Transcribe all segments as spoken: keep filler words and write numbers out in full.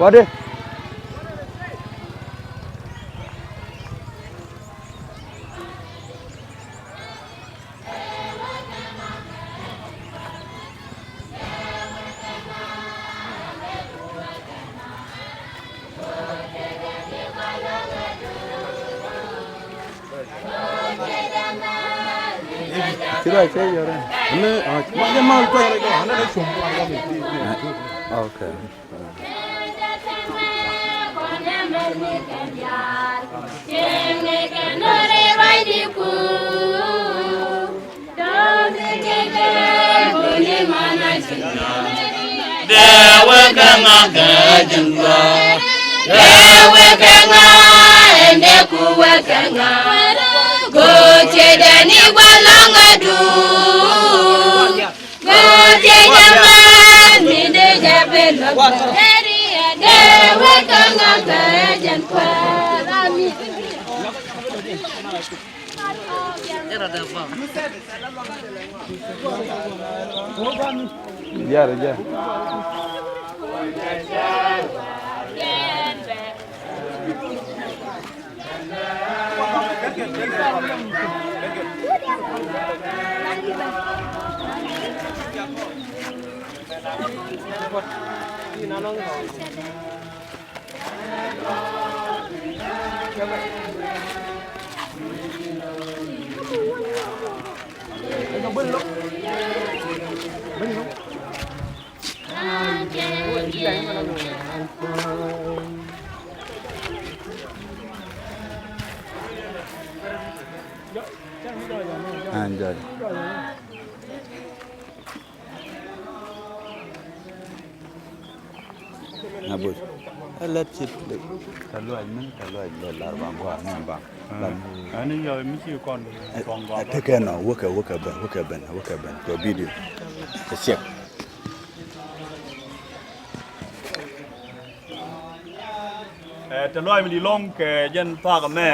Wade. Ci ruac cɛ yɔrɛ. Ɛn, ah, ma jɛ mal tɔrɛ kɛ, ɛn, ɛn, cum. Okay. Dee wekɛ ŋa kɛ jɛn gua. Dee wekɛ ŋa ɛn dee ku wekɛ ŋa. Go̱o̱r cɛ dee ni gua lɔŋ ɛ duun. Go̱o̱r cɛ jɛ mɛn mi dee jɛ ben lɔ. Dee wekɛ ŋa kɛ jɛn kua. Jɛr, jɛr. Enjoy. Na buc. Ɛ lɛt cit. Kä luac min, kä luac lɛ lar ba gua min ba. Ani yɔ mi ci kɔn kɔn gua. Ɛ tekɛ nɔ, wekɛ, wekɛ ben, wekɛ ben, wekɛ ben. Kɛ video. Kɛ check. Ɛ te luac mi di lɔŋ kɛ jɛn thaak mɛ.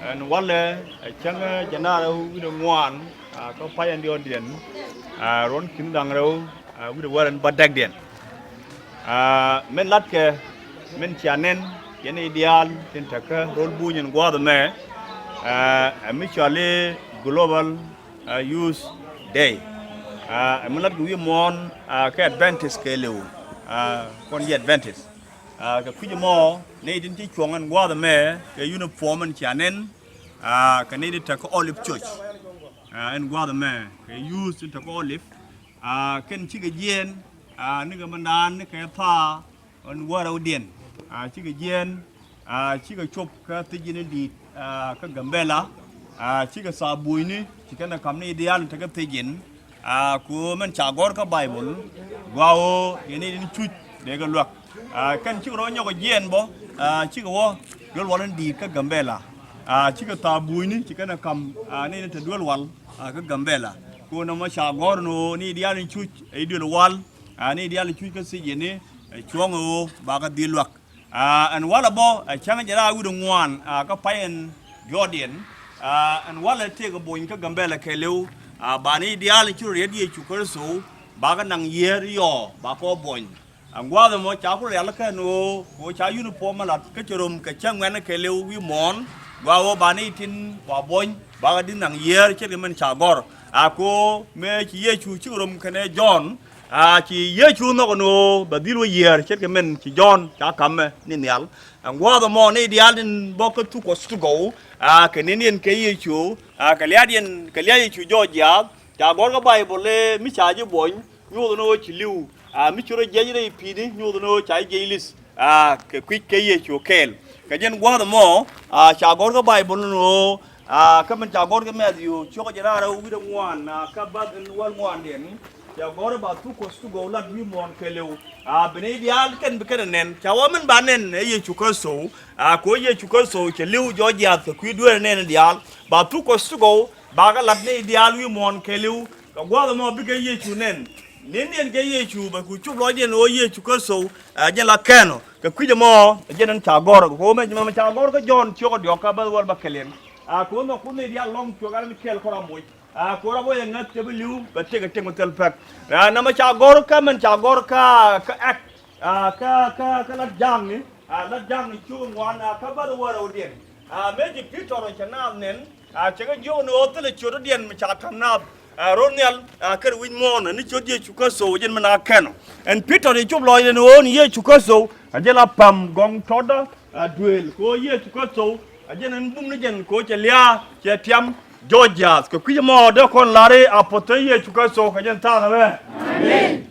Ɛn walɛ ɛ cäŋ jɛn a rɛw wi̱n ŋuan. A kä pay ɛn diɔt diɛn. A ruɔn kin daŋ rɛw. A wi̱r wär ɛn bä däkdiɛn. A min latkɛ min cia nɛn yɛn i̱ diaal tin tekä ro̱l buny ɛn gua̱a̱th ɛmɛ. A ɛ mi cɔal i̱ Global, a, Youth Day. A ɛ mi latkɛ wi̱i̱ muɔ̱ɔ̱n, a, kɛ Adventist kɛɛliw. A kɔn ji̱ Adventist. A kɛ kui̱c ɛmɔ nɛy tin ti cuɔ̱ŋ ɛn gua̱a̱th ɛmɛ kɛ uniform ɛn cia nɛn. A kɛ nɛy tin tekä Olive Church. A ɛn gua̱a̱th ɛmɛ kɛ youth tin tekä Olive. A kɛn cikɛ jiɛɛn, a nikɛ mindan nikɛ thaak ɛn wäl rɛwdiɛn. A cikɛ jiɛɛn, a cikɛ cop kä thiec in di̱i̱t, a kä Gambela. A cikɛ thaak buɔ̱nyni ci kɛn ɛ ka̱m ni diaal in tekä thiec in. A ku mɛn ca gɔ̱r kä Baibol, gua ɣöö yɛn in cuc dee kɛ luäk. A kɛn cikɛ rɔ nyɔk jiɛɛn bä, a cikɛ wä duel wal in di̱i̱t kä Gambela. A cikɛ thaak buɔ̱nyni ci kɛn ɛ ka̱m, a ni ni te duel wal, a kä Gambela. Ku nɔmɔ ca gɔ̱r ni ɣöö ni diaal in cuc ɛ i̱ duel wal, a ni diaal in cuc kä thiec in ni ɛ cuɔ̱ŋ ɛ ɣöö ba kɛ dhil luäk. A ɛn walɛ bä ɛ cäŋ jɛ raar wi̱cdɛ ŋuan, a kä pay ɛn diɔt diɛn. A ɛn walɛ tëëkɛ buɔ̱ny kä Gambela kɛɛliw. A ba ni diaal in ci rɔ riɛt Yecu Kritho ba kɛ naŋ yiëër yɔɔ ba kɛ buɔ̱ny. Ɛn gua̱a̱th ɛmɔ ca ku rialikä ni ɣöö kɛ ɣöö ca uniform ɛ la̱t kä cɛ röm kɛ cäŋ ŋuɛ̈tni kɛɛliw wi̱i̱ muɔ̱ɔ̱n. Gua ɣöö ba ni tin wa buɔ̱ny ba kɛ dhil naŋ yiëër ce̱tkɛ min ca gɔ̱r. A kɛ ɣöö mëë ci Yecu cikɛ röm kɛnɛ Jɔ̱ɔ̱n, a ci Yecu nhɔk ni ɣöö bɛ dhil wä yiëër ce̱tkɛ min ci Jɔ̱ɔ̱n ca ka̱mɛ ni nhial. Ɛn gua̱a̱th ɛmɔ ni diaal tin bä kä thuk Kuɔth ti gɔw, a kɛ ni̱n yɛn kɛ Yecu, a kɛ lia̱a̱diɛn kɛ lia̱a̱ Yecu jɔɔc jiaath. Ca gɔ̱r kä Baibol ëë mi ca ji̱ buɔ̱ny nyuuth ni ɣöö ci li̱w, a mi ci rɔ jiɛc rɛy pi̱i̱ni nyuuth ni ɣöö ca ji̱ jiɛc li̱th, a kɛ kui̱c kɛ Yecu kɛɛl. Kɛ jɛn gua̱a̱th ɛmɔ, a ca gɔ̱r kä Baibol ni ɣöö, a kä min ca gɔ̱r kä Mɛthiw ciökä jɛ raar rɛw wi̱cdɛ ŋuan, a kä bäth in wäl ŋuandiɛn. Ca gɔ̱r ba thuk Kuɔth ti gɔw lat wi̱i̱ muɔ̱ɔ̱n kɛɛliw. A bi ni diaal kɛn bi kɛn ɛ nɛn ca wä min ba nɛn ɛ Yecu Kritho. A kɛ ɣöö Yecu Kritho cɛ li̱w jɔɔc jiaath kɛ kui̱ dueer ɛ nɛn diaal ba thuk Kuɔth ti gɔw. Ba kɛ lat ni diaal wi̱i̱ muɔ̱ɔ̱n kɛɛliw. Gua̱a̱th ɛmɔ bikɛ Yecu nɛn. Ni̱n diɛn kɛ Yecu bɛ ku cop lɔcdiɛn ɣöö Yecu Kritho ɛ jɛn la kɛn ɔ. Kɛ kui̱c ɛmɔ ɛ jɛn ɛn ca gɔ̱r kɛ ɣöö mɛ mɛ ca gɔ̱r kä Jɔ̱ɔ̱n ciökä diɔ̱k kä bäth wäl bäkɛliɛn. A kɛ ɣöö nhɔk kun ni diaal lɔ̱ŋ cuɛ ɣän kɛɛl kɔn a moc. A kɛ ɣöö rɔ bä yɛ ŋäth cɛ bi li̱w bɛ tëk ɛ tëk mi thil pɛk. A nɛmɛ ca gɔ̱r kä mɛn ca gɔ̱r kä kä Act. A kä kä kä Lat Jaakni. A Lat Jaakni ciökä ŋuan a kä bäth wäl rɛwdiɛn. A mëë ci Pi̱tɔr cɛ naath nɛn. A cɛ kɛ jiök ni ɣöö thilɛ ciötdiɛn mi ca ka̱m naath. A ro̱l nhial a kɛn wi̱c muɔ̱ɔ̱n ni ciöt Yecu Kritho jɛn mi na kɛn ɔ. Ɛn Pi̱tɔr cɛ cop lɔcdɛ ni ɣöö ni Yecu Kritho a jɛn la päm gɔŋ tɔ̱tdä a duëël kɛ ɣöö Yecu Kritho a jɛn ɛn bum ni jɛn kɛ ɣöö cɛ lia̱a̱ cɛ tiam jɔɔc jiaath. Kɛ kui̱c ɛmɔ dee kɔn la̱ri a puɔ̱th te Yecu Kritho kɛ jɛn tha̱a̱ŋ ɛmɛ. Amen.